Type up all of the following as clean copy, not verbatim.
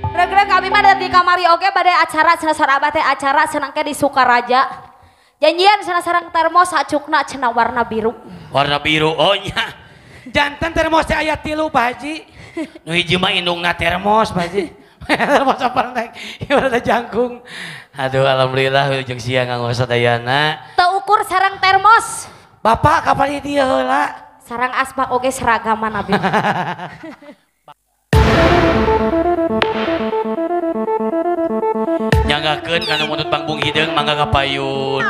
Regreg abi mah di kamari oge bade acara cenah sarabah teh acara cenah ke di Sukaraja. Janjian cenah sareng termos acukna cenah warna biru. Warna biru oh nya. Jantan termos teh aya 3 Pak Haji. Nu hiji mah indungna termos Pak Haji. Termos apa rek? Ieu jangkung. Aduh alhamdulillah wilujeng siang nganggo sadayana. Teu ukur sareng termos. Bapak kapan dieu heula? Sarang asbak oge seragaman abi. Nyanggakeun kana mundut bangbung hideung mangga kapayun.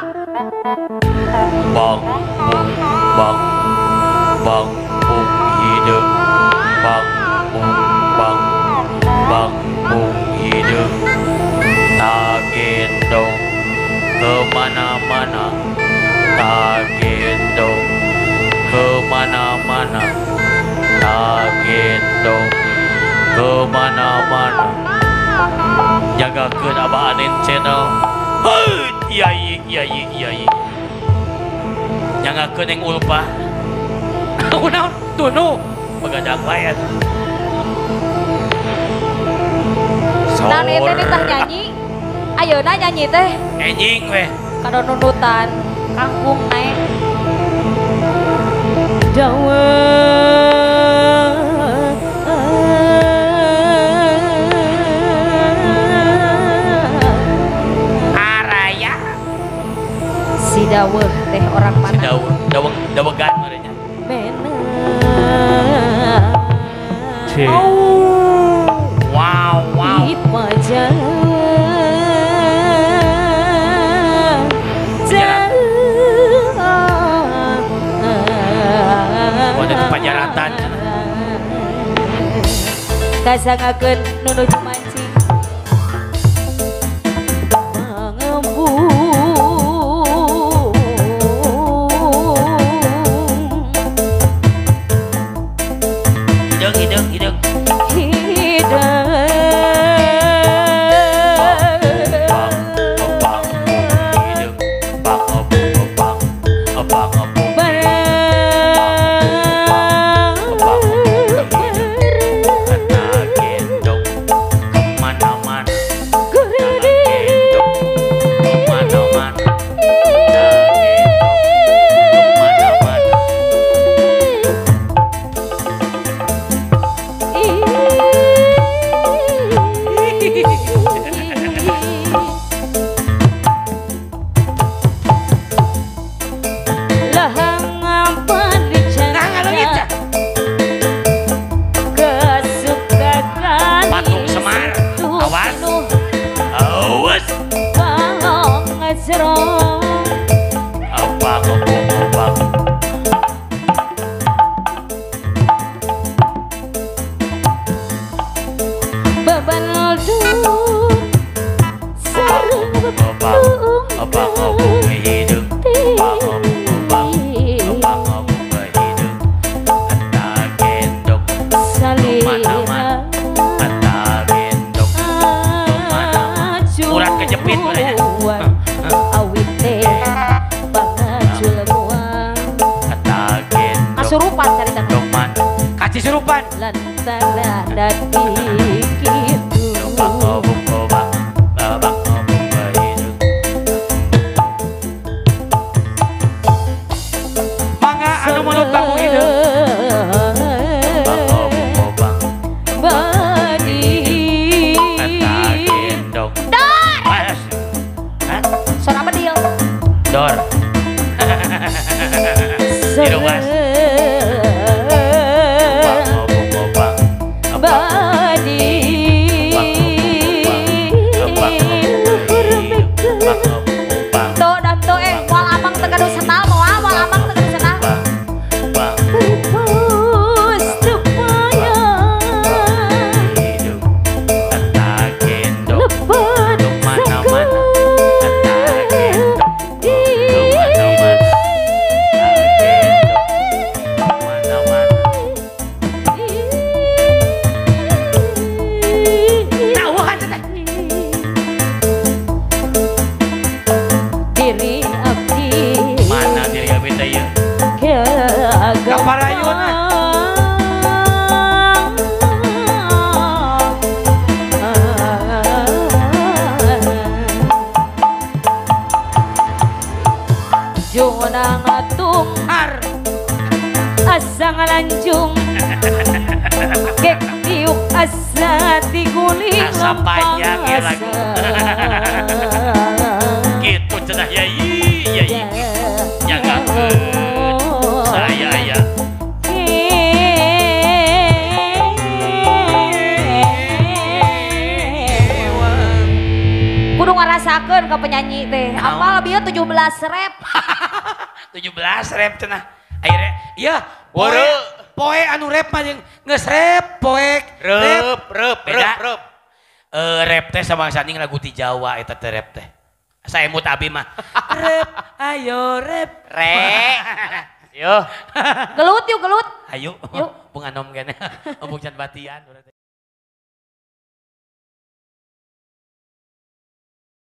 Bang bung bang bang bung hideung bang bung bang bang bung hideung tak gendong kemana-mana tak gendong kemana-mana tak gendong kemana-mana. Jagakeun Abah Anin channel. Heuh yai yai yai. Jagakeun yang ulpa. Kunaon tunu begadang wae atuh. Naon ieu teh nitah nyanyi? Ayeuna nyanyi teh. Enjing weh. Kado nundutan kangkung naek. Araya. Si daweuh teh orang mana? Si daweuh, daweng dawegan merenya. Wow, wow. Pajaratan. Kasangakeun nu nuju mancing. Mangembung. Hideung hideung hideung. Hideung. Kasurupan lantaran dadi kitu. Mangga anu mulut bangku hideung. Dor. Sora bedil. Dor. Diruas. Badi. asa ngalanjung gek diuk asa diguling asa panjang ya lagu gitu cenah yai yai nyanggakeun saya aya kudu ngarasakeun ka penyanyi teh apal bieu 17 rep 17 rep cenah akhirnya iya poe poe anu rep mah jeung geus rep poek rep rep rep rep rep teh sama sanding lagu ti Jawa eta teh rep teh asa emut abi mah rep ayo rep re yo gelut yuk gelut ayo bung anom kene bung can batian.